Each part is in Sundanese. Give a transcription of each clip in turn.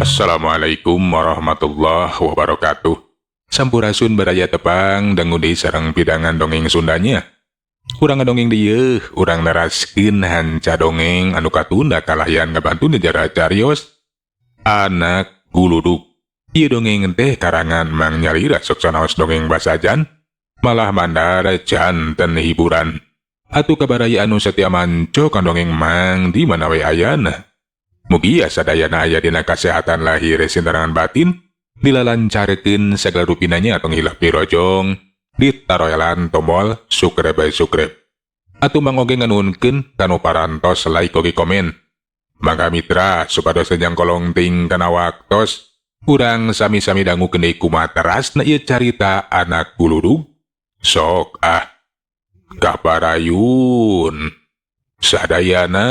Assalamualaikum warahmatullahi wabarakatuh. Sampurasun baraya tepang dangu deui sareng pidangan dongeng Sundanya. Urang ngadongeng dieu, urang neraskeun hanca dongeng anu katunda kalayan ngabantu nyejarah carios Anak Guludug. Ieu dongeng teh karangan Mang Nyalira sok sanaos dongeng basajan malah mandar janten hiburan. Atuh kabaraya anu setia manco kan dongeng Mang di mana we ayana. Mugia sadayana aya dina kasehatan lahir sintarangan batin, dilalancarkeun sagala rupinanya tong hilap dirojong, ditaroelan tombol subscribe subscribe. Atuh Mang oge nganuhunkeun kanu parantos like oge komen. Mangga mitra supados teu jangkolong ting kana waktos, urang sami-sami dangukeun deui kumaha terasna ieu carita Anak Guludug. Sok ah, kaparayun sadayana.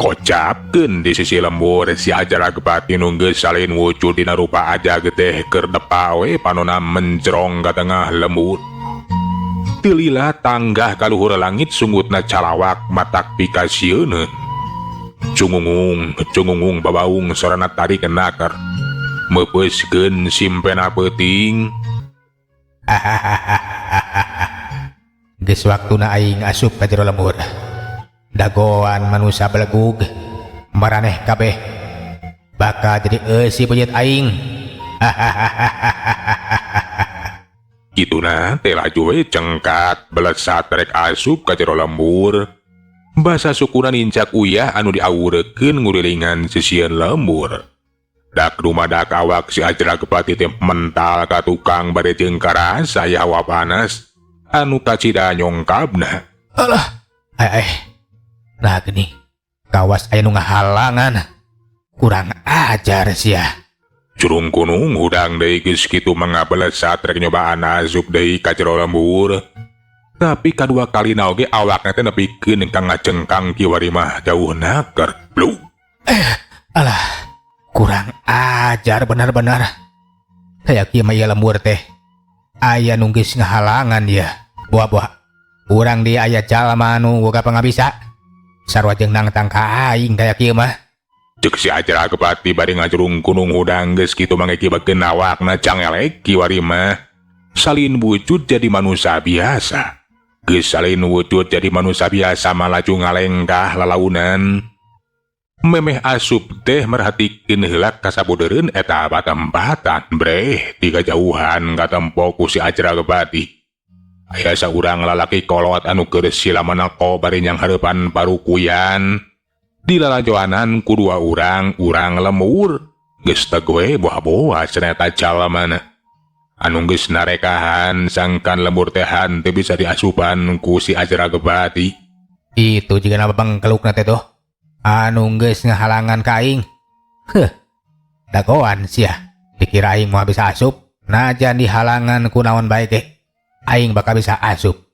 Kocapkeun di sisi lembur si Ajrag Pati nu geus salin wujud dina rupa ajag teh keur depa we panona menjrong ka tengah lembur. Teu lila tanggah ka luhur langit sungutna calawak matak pikasieun. Cungungung, cungungung babaung sorana tarik naker. Meupeuskeun simpena peuting. Geus waktuna aing asup ka jero lembur. Dagoan manusia belegug maraneh kabeh bakal jadi eusi penyet aing. Kituna teh laju we cengkat belesat rek asup ka jero lembur. Basa sukuna nincak uyah anu diawurekeun ngurilingan sisieun lembur. Dak dumadak awak si Ajrag Pati teh mental ka tukang bade jeung karasa aya hawa panas anu kacida nyongkabna. Alah, ai. Nah gini, kawas aya nu ngahalangan. Kurang ajar sia. Curung kunung hudang deui geus kitu mangabelesat rek nyobaan asup deui ka jero lembur. Tapi kadua kalina oge awakna teh nepikeun ka ngacengkang kiwari mah jauh naker. Blug. Alah, kurang ajar benar-benar. Kayak kieu mah ieu lembur teh. Aya nu geus ngahalangan ya. Buah-buah. Urang dia aya jalma anu boga pangabisa. Sarua jeung nangtang ka aing kaya kieu mah. Ceuk si Ajrag Pati bari ngajurung kunung hudang geus kitu mangekibakeun awakna cangelek kiwari mah. Salin wujud jadi manusia biasa. Geus salin wujud jadi manusia biasa mah laju ngalengkah lalaunan. Memeh asup teh merhatikeun heula kasabudeureun eta patempatan breh di kajauhan katempo ku si Ajrag Pati. Aya saurang lalaki kolot anu keur sila manako bari nyanghareupan parukuyan. Dilalajoanan ku dua urang, urang lemur. Geus teh we boa-boa cenah eta jalmana. Anu geus narekahan sangkan lembur teh henteu bisa diasupan ku si Ajrag Pati. Itu jiga nama bangkelukna teh tuh. Anu geus ngahalangan ka aing. Heuh. Dagoan sia. Dikira aing moal bisa asup. Najan dihalangan ku naon bae ge. Aing bakal bisa asup.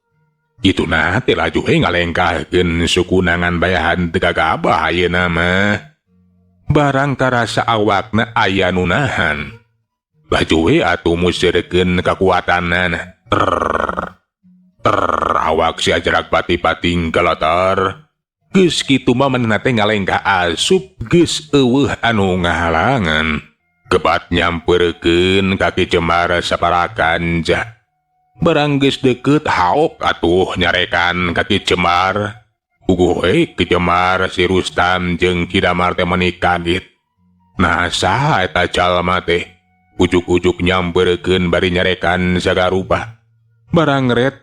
Kituna teh laju we ngalengkahkeun sukunangan bayahan teu gagabah ayeuna mah. Barang karasa awakna aya nu nahan. Laju we atuh museurekeun kakuatanana. Ter, ter awak si Ajrag Pati pating galatar. Geus kitu mah manehna teh ngalengkah asup geus eueuh anu ngahalangan. Gebat nyamperkeun kaki Jemar saparakan jah. Barang geus deukeut haok atuh nyarekan kaki Jemar. Puguh we Ki Jemar si Rustam jeung Ki Damar teh meuni kaget. Nah saha eta jalma teh? Ujuk-ujuk nyamperkeun bari nyarekan sagarupa. Barang ret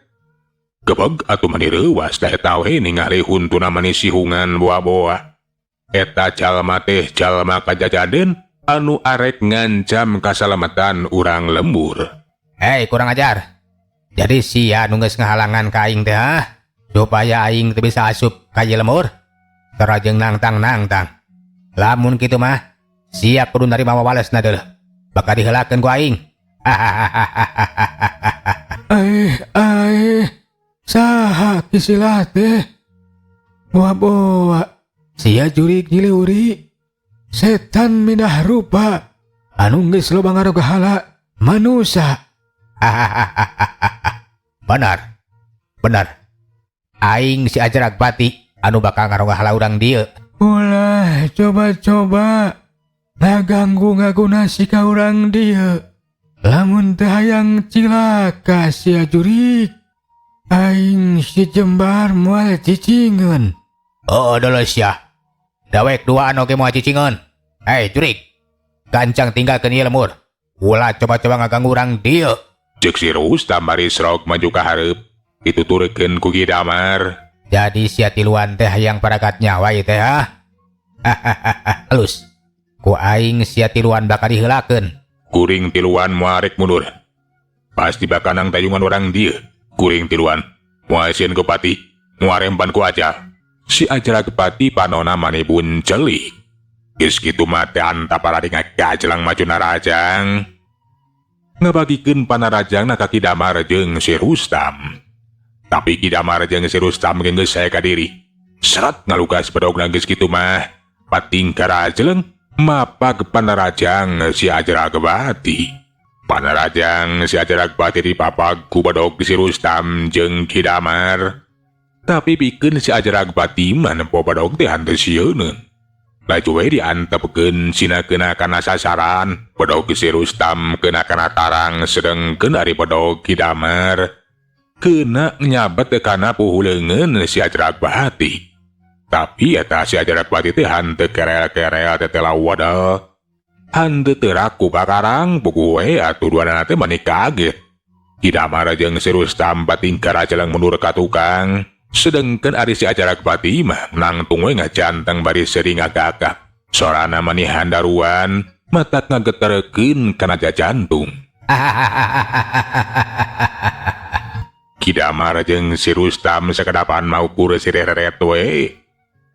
gebeg atuh mani reuwas da eta we ningali huntuna mani sihungan boa-boa. Eta jalma teh jalma kajajaden anu arek ngancam kasalamatan urang lembur. Hei, kurang ajar. Jadi sia nu geus ngahalangan ka aing teh, ha? Supaya aing teu bisa asup ka ieu lembur. Tara jeung nangtang-nangtang. Lamun kitu mah, sia kudu narima wawalesna deuleuh. Bakal diheulakeun ku aing. Saha Ki Silah teh? Boa-boa sia jurig nyiliuri. Setan minah rupa anu geus loba ngarogahala manusa. Benar. Benar. Aing si Ajrag Pati anu bakal ngarogahala urang dieu. Ulah coba-coba ngaganggu ngagunasi ka urang dieu. Lamun teu hayang cilaka sia jurig. Aing si Jembar moal cicingeun. Oh, dulu sia. Dawek duaan oge moal cicingeun. Hei jurig. Gancang tinggalkeun ieu lembur. Ulah coba-coba ngaganggu urang dieu. Cek si Rustam bari srok maju ka hareup. Dituturkeun ku Ki Damar. Jadi sia tiluan teh hayang paragat nyawa ieu teh ha? Halus. Ku aing sia tiluan bakal diheulakeun. Kuring tiluan moal rek mundur. Pasti bakal nangtayungan urang dieu. Kuring tiluan moal sieun ku pati, moal rempan ku ajal. Si Ajrag Pati panona mani buncelik. Geus kitu mah teh antap parari ngagajelang maju narajang. Ngabagikeun panarajangna ka Ki Damar jeung si Rustam. Tapi Ki Damar jeung si Rustam ge geus saya ka diri. Seret ngalukas bedogna geus kitu mah. Pating karajeleng mapag panarajang si Ajrag Pati. Panarajang si Ajrag Pati dipapag ku bedog si Rustam jeung Ki Damar. Tapi pikeun si Ajrag Pati mah nempo bedog teh henteu sieuneun. Laju we diantepkeun sina kena kana sasaran, bedog si Rustam kena kana tarang sedengkeun ari bedog Ki Damar kena nyabet kana puhuleungeun si Ajrag Pati. Tapi eta si Ajrag Pati teh henteu kerel-kerel tetela wadal. Henteu teurak ku pakarang puguh we atuh duanana teh mani kaget. Ki Damar jeung si Rustam pating karajeleng mundur ka tukang. Sedengkeun ari si Ajrag Pati mah nangtung we ngajanteng bari seuri ngagagap. Sorana mani handaruan, matak ngageterkeun kana jantung. Ki Damar jeung si Rustam sakedapan maukur sireret we.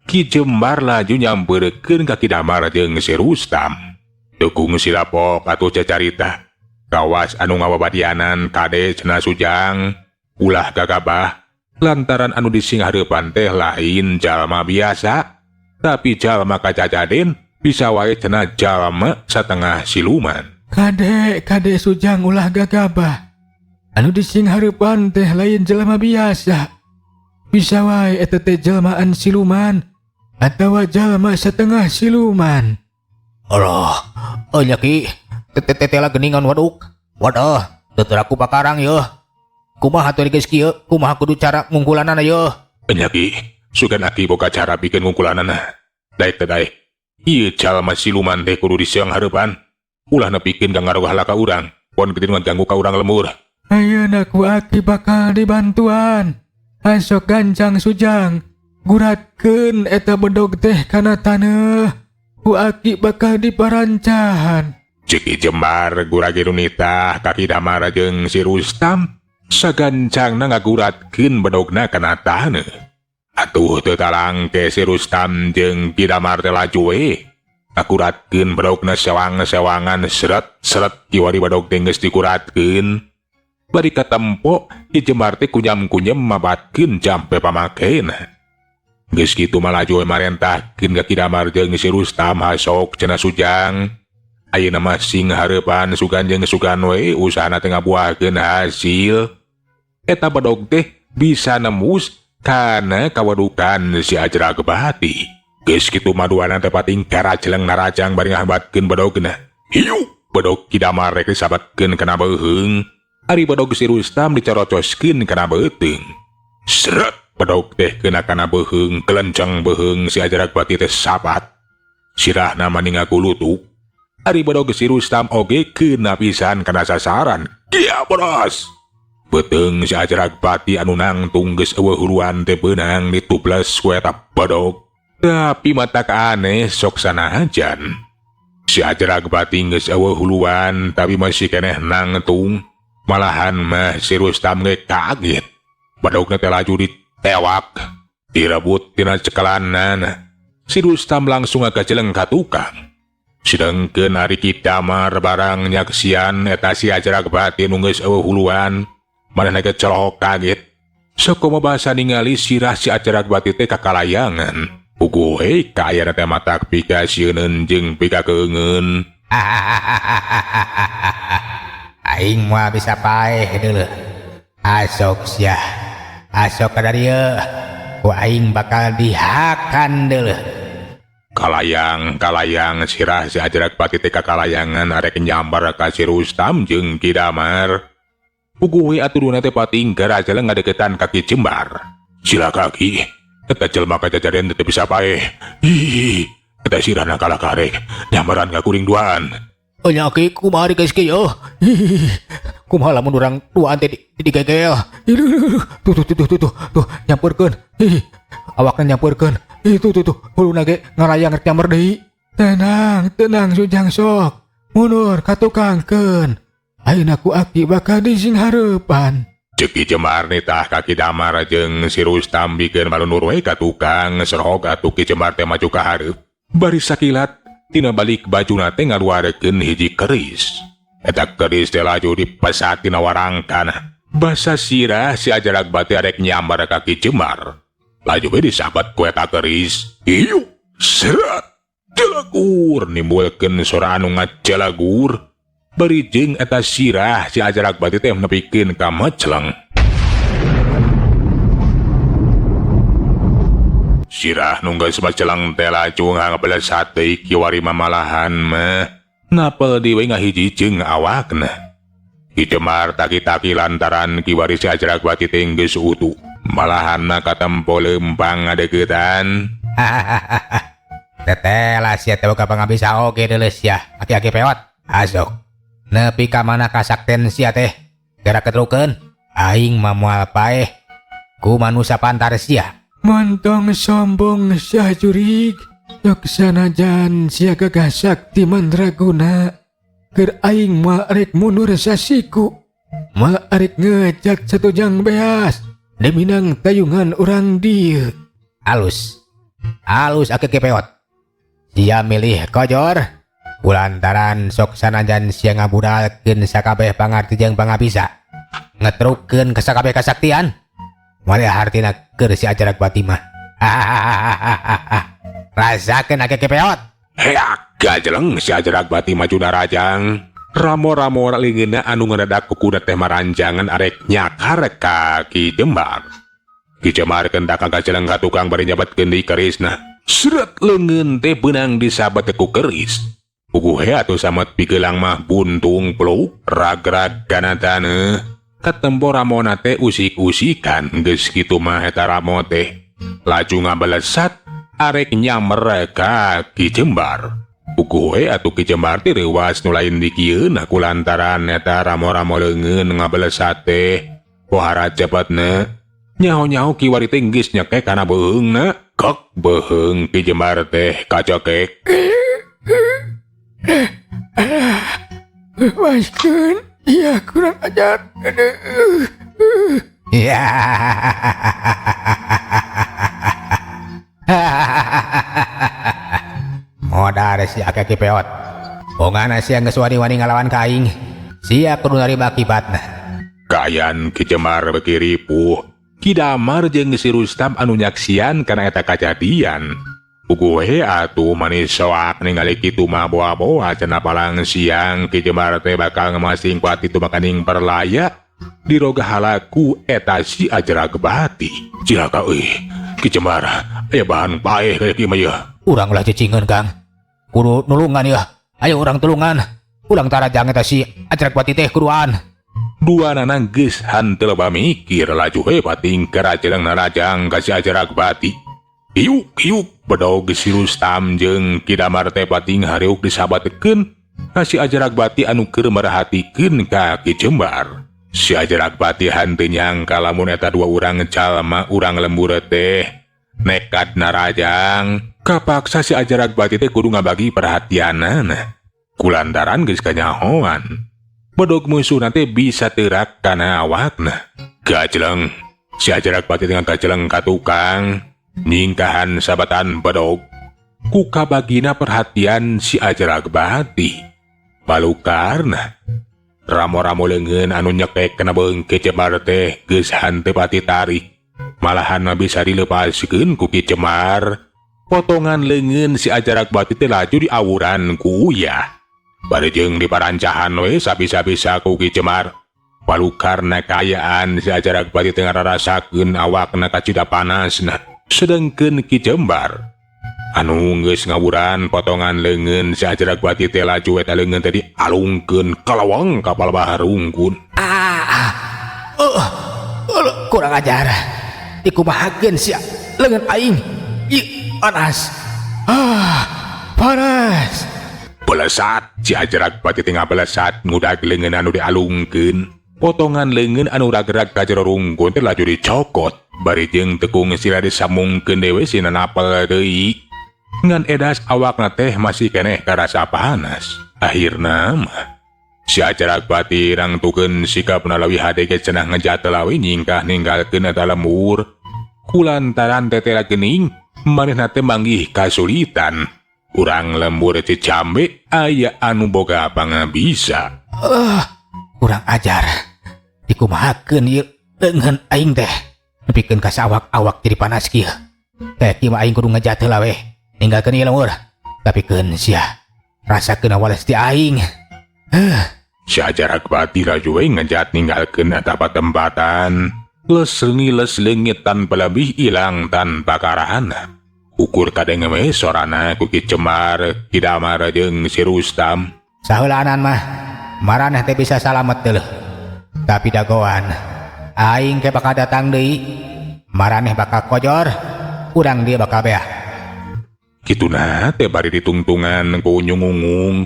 Ki Jembar laju nyamperkeun ka Ki Damar jeung si Rustam. Dukung silapok atuh cacarita. Kawas anu ngawabadianan kade cenah Sujang, ulah gagabah. Lantaran anu disinghareupan teh lain jalma biasa, tapi jalma kacacaden bisa wae cenah jalma satengah siluman. Kade, kade Sujang ulah gagabah. Anu disinghareupan teh lain jalma biasa. Bisa wae eta teh jalmaan siluman atawa jalma setengah siluman. Alah, nya Ki, tetela geningan waduk. Waduh, teu aku pakarang yeuh. Kumaha atuh geus kieu? Kumaha kudu cara ngungkulanana yeuh? Nya Ki, sugan aki boga cara pikeun ngungkulanana. Daek teh daek. Ieu jalma siluman teh kudu disiang hareupan. Ulah nepikeun ka ngarogahala ka urang. Pon kitu ngaganggu ka urang lembur. Ayeuna ku aki bakal dibantuan. Asok gancang Sujang, guratkeun eta bedog teh kana taneuh. Ku aki bakal diparancahan. Cek Ki Jembar gurage nu nitah ka Ki Damar jeung si Rustam. Sagancangna ngaguratkeun bedogna kana taneuh. Atuh teu talangke si Rustam jeung Ki Damar teh laju we. Ngaguratkeun bedogna sewang-sewangan seret-seret kiwari bedog teh geus dikuratkeun. Bari katempo Ki Jembar teh kunyam-kunyam mabatkeun jampe pamakena. Geus kitu mah laju we marentahkeun ka Ki Damar jeung si Rustam hasok cenah Sujang. Ayeuna mah sing hareupan sugan jeung sugan we usahana teh ngabuahkeun hasil. Eta bedog teh bisa nembus kana kawadukan si Ajrag Pati. Geus kitu mah duana teh pating karajeleng narajang bari ngahambatkeun bedogna. Hiu, bedog Ki Damar rek disabatkeun kana beuheung. Ari bedog si Rustam dicorocoskeun kana beuteung. Seret bedog teh kena kana beuheung, kelenceng beuheung si Ajrag Pati teh sapat. Sirahna mani ngagulutuk. Ari bedog si Rustam oge kena pisan kana sasaran. Gia boros. Beuteung si Ajrag Pati anu nangtung geus eueuh huruan teh beunang dituples ku eta bedog. Tapi matak aneh sok sanajan. Si Ajrag Pati geus eueuh huluan tapi masih keneh nangtung. Malahan mah si Rustam ge kaget. Bedogna teh laju ditewak, direbut tina cekelanana. Si Rustam langsung ngagajeleng ka tukang. Sedengkeun ari Ki Damar barang nyaksian eta si Ajrag Pati nu geus eueuh huluan, manehna ge celohok kaget. Sakomo basa ningali sirah si Ajarag Bati teh kakalayangan. Puguh we kaayana teh matak pikasieuneun jeung pikakeungeun. Aing moal bisa paeh deuleuh. Asok sia. Asok ka dieu. Ku aing bakal dihakan deuleuh. Kalayang-kalayang sirah si Ajarag Bati teh kakalayangan arek nyambar ka si Rustam jeung Ki Damar. Puguh we aturuna teh patingker ajaleng ngadeukeutan ka Ki Jembar. Cilaka Ki, eta jelema kajajarian teu bisa paeh. Ih, eta sirahna kalah karek, nyambaran ka kuring duaan. Nya Ki, kumaha geus ki eueuh. Kumaha lamun urang duaan teh digegel. Tuh tuh tuh tuh tuh tuh nyamperkeun. Ih, awakna nyamperkeun. Ih, tuh tuh tuh, huluna ge ngalayang rek nyamber deui. Tenang, tenang Sujang sok. Mundur ka tukangkeun. Ayeuna ku aki bakal disinghareupan. Ceuk Ki Jembar nitah ka Ki Damar jeung si Rustam bikeun malunur we ka tukang serhog atuh Ki Jembar teh maju ka hareup. Bari sakilat tina balik bajuna teh ngaluarkeun hiji keris. Eta keris teh laju dipesat tina warangkana. Basa sirah si Ajarag Bati arek nyambar ka Ki Jembar. Laju we disabat ku eta keris. Ieu seret jelagur nimbulkeun sora anu ngajelagur. Bari jeung eta sirah si Ajarag Bati teh nepikeun ka meceleng. Sirah nu geus meceleng teh laju ngabeles deui kiwari mamalahan mah. Napel deui we ngahiji jeung awakna. Ki Jembar taki-taki lantaran kiwari si Ajarag Bati teh geus utuh. Malahanna katempo leumpang ngadeuketan. Teteh sia teh boga pangabisa oge deuleuh sia. Aki-aki peot. Asok. Nepi ka mana kasakten sia teh? Gerak ketrukeun. Aing mah moal paeh. Ku manusa pantar sia. Montong sombong sia jurig. Sok sanajan sia gagah sakti mandraguna. Keur aing moal arek mundur sasiku. Moal arek ngejak satujang beas. Deminang tayungan urang dieu. Alus. Alus aki-aki peot. Sia milih kojor. Kulantaran sok sanajan sia ngabudalkeun sakabeh pangarti jeung pangabisa. Ngetrukeun ka sakabeh kasaktian. Moal hartina keur si Ajarag Bati mah. Rasakeun aki-aki peot. Heak gajeleng si Ajarag Bati maju narajang. Ramo-ramo leungeunna anu ngadadak kukuna teh maranjangan arek nyakar ka Ki Jembar. Ki Jembar kendak gajeleng ka tukang bari nyabetkeun deui kerisna. Seret leungeun teh beunang disabet ku keris. Puguh he atuh samet pigelang mah buntung pluk ragrag kana taneuh. Katempo ramona teh usik-usikan geus kitu mah eta ramo teh. Laju ngabalesat arek nyamber ka Ki Jembar. Puguh we atuh Ki Jembar teh reuwas nu lain dikieun kulantaran eta ramo-ramo leungeun ngabalesat teh. Pohara cepetna. Nyaho-nyaho kiwari teh geus nyekek kana beuheungna. Kek beuheung Ki Jembar teh kacekek. Lepaskan, iya kurang ajar. Ya. Modar si aki-aki peot. Bongana sia geus wani-wani ngalawan ka aing. Sia kudu narima akibatna. Kayan Ki Jembar beuki ripuh. Ki Damar jeung si Rustam anu nyaksian kana eta kajadian. Puguh we atuh manis soak ningali kitu mah boa-boa cenah palang siang Ki Jembar teh bakal ngemasing kuat itu makaning perlaya diroga halaku eta si Ajarag Bati. Cilaka euy Ki Jembar aya bahan paeh kaya kieu mah yeuh. Urang ulah cicingeun Kang. Kudu nulungan yeuh. Ayo urang tulungan. Urang tarajang eta si Ajarag Bati teh kuduan. Dua nana geus hanteu loba mikir laju we patingker ajeleng narajang ka si Ajarag Bati. Iuk iuk bedog si Rustam jeung Ki Damar teh pating hariuk disabatkeun ka si Ajarag Bati anu keur merhatikeun ka Ki Jembar. Si Ajarag Bati hanteu nyangka lamun eta dua urang jalma urang lembur teh nekat narajang. Kapaksa si Ajarag Bati teh kudu ngabagi perhatianana. Kulantaran geus kanyahoan. Bedog musuhna teh bisa teurak kana awakna. Gajeleng si Ajarag Bati teh gajeleng ka tukang. Nyingkahan sabatan bedog ku kabagina perhatian si Ajarag Bati. Balukarna Ramo-ramo leungeun anu nyekek kana beung Ki Cemar teh geus henteu pati tarik. Malahan mah bisa dilepaskeun ku Ki Cemar. Potongan leungeun si Ajarak Bati teh laju diawuran ku uyah. Bari jeung diparancahan we sabisa-bisa ku Ki Cemar. Palukarna kaayaan si Ajarak Bati teh ngararasakeun awakna kacida panasna. Sedengkeun Ki Cembar anu geus ngawuran potongan leungeun si Ajarak Bati teh laju eta leungeun teh dialungkeun ka lawang kapal bahar rungkun. Kurang ajar. Dikumahakeun sia leungeun aing. Ih, panas. Ah, panas. Belesat si Ajarak Bati teh ngabelesat ngudag leungeun anu dialungkeun. Potongan leungeun anu rag-rag ka jero rungkun teh laju dicokot. Bari jeung tekung sila disambungkeun dewe sina napel deui. Ngan edas awakna teh masih keneh karasa panas. Akhirna mah si Ajarak Bati rangtukeun sikapna leuwih hade ge cenah ngejatela we nyingkah ninggalkeun eta lembur. Kulantaran tetela geuning manehna teh manggih kasulitan. Urang lembur Cicambe aya anu boga pangabisa. Kurang ajar. Dikumahakeun ieu leungeun aing teh. Nepikeun ka sawak-awak jadi panas kieu. Teh kieu mah aing kudu ngejat heula we. Ninggalkeun ieu lembur. Tapi keun sia rasakeun awales ti aing. Si Ajarak Bati laju we ngejat ninggalkeun eta patempatan. Les leungit leungit tanpa lebih ilang tanpa karahana. Ukur kadenge we sorana ku Ki Cemar, Ki Damar jeung si Rustam. Saheulaanan mah maraneh teh bisa salamet teh leuh. Tapi dagoan aing ke bakal datang deui. Maraneh bakal kojor, urang dia bakal beah. Kituna teh bari ditungtungan ku nyungungung.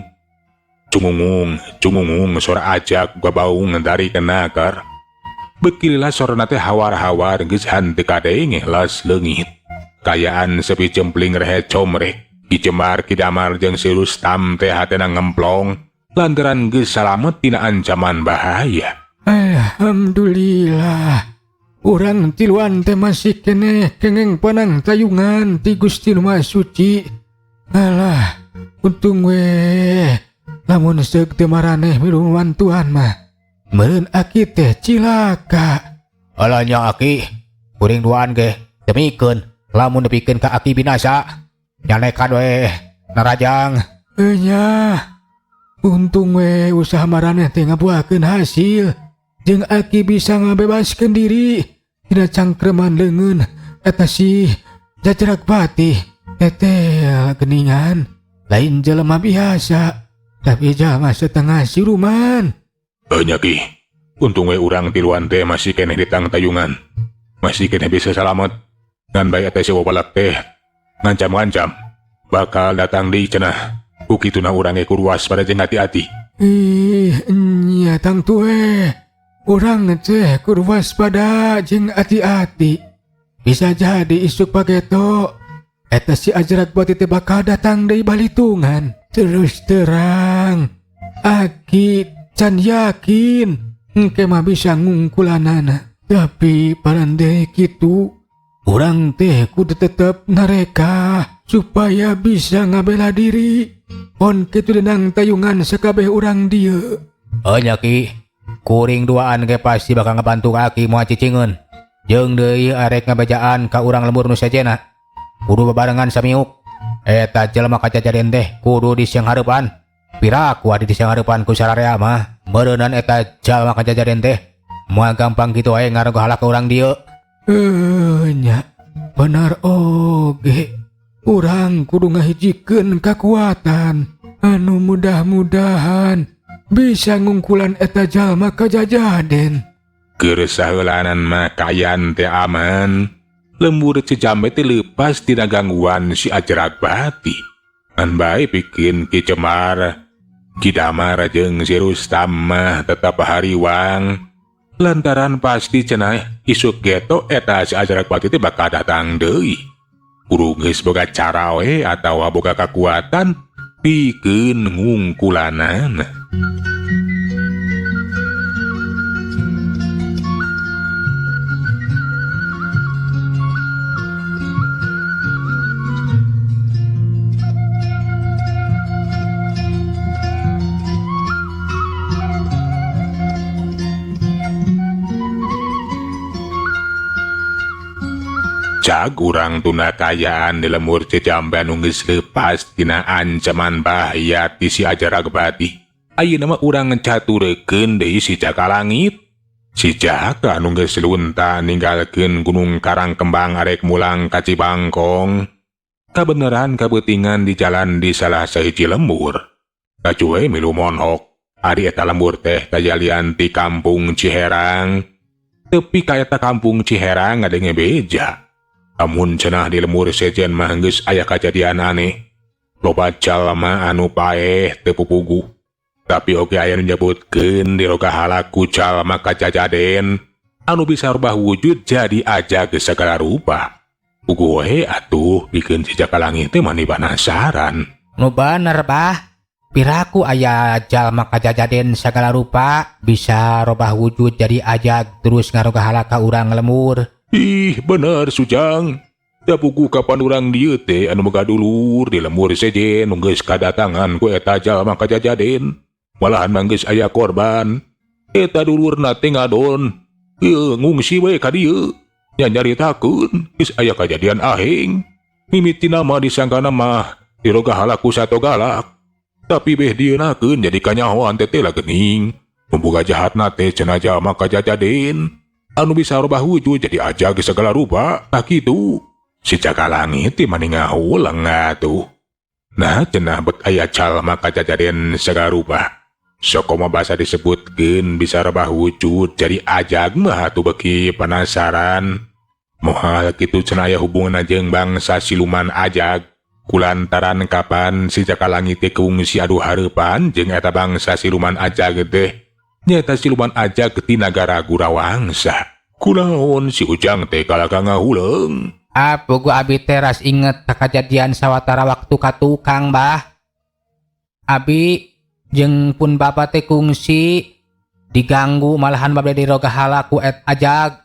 Cungungung, cungungung sora ajak gabaung dari kenakar. Bekililah sorana teh hawar-hawar geus henteu kadenge las leungit. Kayaan sepi cempling rehe comrek. Ki Cemar, Ki Damar jeung si Rustam teh hatena ngemplong lantaran geus salamet tina ancaman bahaya. Alhamdulillah. Urang tiluan teh masih keneh kengeng panang tayungan ti Gusti Nu Maha Suci. Alah, untung we. Lamun seuk teu maraneh milu mantuan mah. Meureun aki teh cilaka. Alah nya aki, kuring duaan ge demikeun lamun nepikeun ka aki binasa. Nyanekan we narajang. Nya. Untung we usaha maraneh teh ngabuahkeun hasil. Jeung aki bisa ngabebaskeun diri tina cangkreman leungeun eta si Jajrak Bati. Tetel geningan lain jelema biasa tapi jalma setengah siluman. Nya ki, untung we urang tiluan teh masih keneh ditang tayungan. Masih keneh bisa salamet. Ngan bae eta si wawalak teh ngancam-ngancam bakal datang deui cenah. Ku kituna urang ge kudu waspada jeung hati-hati. Ih, nya tangtu we. Urang teh kudu waspada jeung hati-hati. Bisa jadi isuk pageto eta si Ajrak Bati teh bakal datang deui balitungan. Terus terang aki can yakin engke mah bisa ngungkulanana. Tapi parande kitu urang teh kudu tetep nareka supaya bisa ngabela diri. On kitu denang tayungan sakabeh urang dieu. Nya ki, kuring duaan ge pasti bakal ngabantu ka aki moal cicingeun. Jeung deui arek ngabejaan ka urang lembur nu sejena. Kudu bebarengan samiuk. Eta jelema kajajaden teh kudu disiang hareupan. Piraku adi disiang hareupan ku sararea mah. Meureunnan eta jalma kajajaden teh moal gampang kitu wae ngarogoh halak ka urang dieu. Nya, bener oge. Urang kudu ngahijikeun kakuatan anu mudah-mudahan bisa ngungkulan eta jalma kajajaden. Keur saheulanan mah kaayaan teh aman. Lembur Cijambe teh leupas tina gangguan si Ajrak Bati. Ngan bae pikeun Ki Cemar, Ki Damar jeung si Rustam mah tetep hariwang. Lantaran pasti cenah isuk geto eta si Ajrak Bati teh bakal datang deui. Kudu geus boga cara we atawa boga kakuatan pikeun ngungkulanana. Cag urang tunda kaayaan di lembur Cijambe anu geus leupas tina ancaman bahaya ti si Ajaragpati. Ayeuna mah urang caturekeun deui si Jaka Langit. Si Jaka anu geus lunta ninggalkeun Gunung Karang Kembang arek mulang ka Cibangkong. Kabeneran kabeutingan di jalan di salah sahiji lembur. Laju we milu monhok. Ari eta lembur teh kajalian ti kampung Ciherang. Tepi ka eta kampung Ciherang ngadenge beja. Amun cenah di lembur sejen mah geus aya kajadian aneh. Loba jalma anu paeh teu pupuguh. Tapi oge aya nu nyebutkeun dirogahala ku jalma kajajaden anu bisa rubah wujud jadi ajag segala rupa. Puguh we atuh bikeun si Jaka Langit teh mani panasaran. Nu bener bah. Piraku aya jalma kajajaden sagala rupa bisa robah wujud jadi ajag terus ngarogahala ka urang lembur. Ih bener Sujang. Da puguh kapan urang dieu teh anu boga dulur di lembur sejen nu geus kadatangan ku eta jalma kajajaden. Malahan mah geus aya korban. Eta dulurna teh ngadon. Ieu ngungsi we ka dieu. Nya nyaritakeun geus aya kajadian aheng. Mimitina mah disangkana mah dirogahala ku sato galak. Tapi beh dieunakeun jadi kanyahoan teh lah geuning. Pembuka jahatna teh cenah jalma kajajaden. Anu bisa robah wujud jadi ajag segala rupa. Tah kitu. Si Jaka Langit teh mani ngahuleng atuh. Nah cenah bet aya jalma kajajaden segala rupa. Sokomo basa disebutkeun bisa rebah wujud jadi ajag mah atuh beuki penasaran. Moal kitu cenah aya hubunganna jeung bangsa siluman ajag. Kulantaran kapan si Jaka Langit teh kungsi adu hareupan jeung eta bangsa siluman ajag teh. Nyata siluman ajag ti nagara Gurawangsa. Kunaon si Ujang teh kalaka ngahuleung. Ah, puguh abi teras inget ka kajadian sawatara waktu ka tukang bah. Abi jeung pun bapa teh kungsi diganggu malahan bade dirogahala ku et ajag.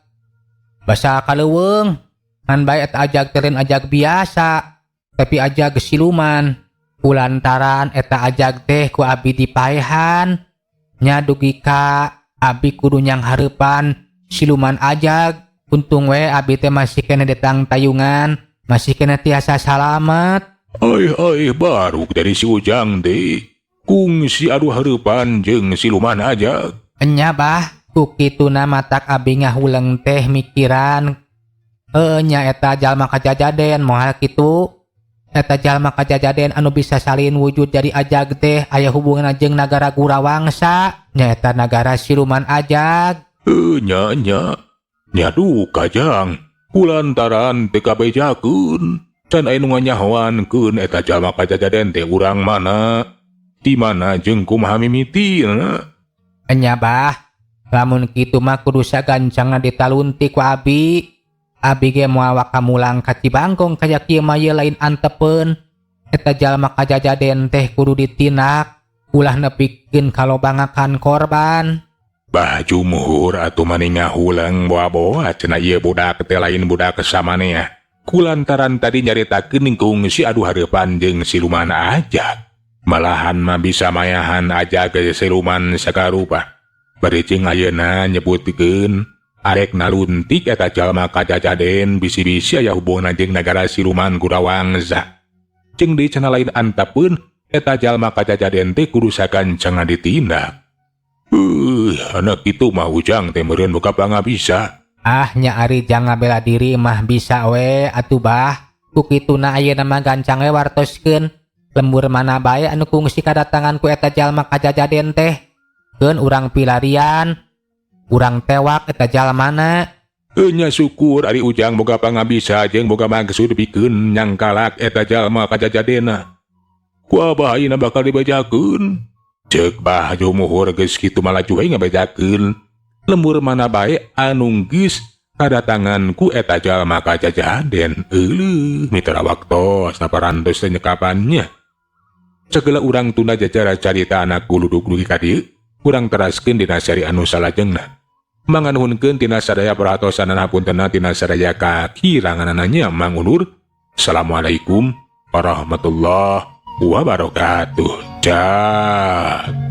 Basa kaleuweung ngan bae et ajag teh lain ajag biasa, tapi ajag siluman. Kulantaran eta ajag teh ku abi dipaehan. Nya dugi ka abi kudu nyang hareupan siluman ajag. Untung we abi teh masih kena detang tayungan, masih kena tiasa salamet. Ai ai baru dari si Ujang teh. Kungsi adu hareupan jeung siluman ajag. Enya bah, ku kituna matak abi ngahuleng teh mikiran. Heueuh nya eta jalma kajajaden moal kitu. Eta jalma kajajaden anu bisa salin wujud jadi ajag teh aya hubunganna jeung nagara Gurawangsa, nyaeta nagara siluman ajag. Heuh nya nya. Nya duka jang, kulantaran teu kabejakeun. Can aya nu nganyahoankeun eta jalma kajajaden teh urang mana, di mana jeung kumaha mimitina. Enya bah, lamun kitu mah kudu sagancangna ditalunti ku abi. Abi ge moal waka mulang ka Cibangkong kaya kieu mah ieu lain antepeun. Eta jalma kajajaden teh kudu ditindak, ulah nepikeun kalobangakan korban. Bah jumhur atuh mani ngahuleng boa-boa cenah ieu budak teh lain budak samanea. Kulantaran tadi nyaritakeun kungsi adu hareupan jeung siluman ajag. Malahan mah bisa mayahan ajag siluman sagarupa. Bari jeung ayeuna nyebutkeun arek naluntik eta jalma kajajaden bisi-bisi aya hubunganna jeung nagara siluman Gurawangsa. Jeung deui cenah lain antapeun eta jalma kajajaden teh kudu sagancangna ditindak. Anak itu mah Ujang teh meureun boga pangabisa. Ah nya ari jang ngabela diri mah bisa we atuh bah. Ku kituna ayeuna mah gancang we wartoskeun. Lembur mana bae anu kungsi kadatangan ku eta jalma kajajaden teh. Keun urang pilarian, urang tewak eta jalmana. Nya syukur ari Ujang boga pangabisa jeung boga maksud pikeun nyangkalak eta jalma kajajadena. Ku abah ayeuna bakal dibejakeun. Ceuk bah jumuhur geus kitu mah laju we ngabejakeun. Lembur mana bae anu geus kadatangan ku eta jalma kajajaden. Euleuh mitra waktos naparantos teh nyekapannya. Segala urang tunda jacara carita anak guludug dugi ka dieu, urang teraskeun dina seri anu salajengna. Manganuhunkeun tina sadaya perhatosanana hapuntenna tina sadaya kakiranganana nya mangunur. Assalamualaikum warahmatullahi wabarakatuh. Cak.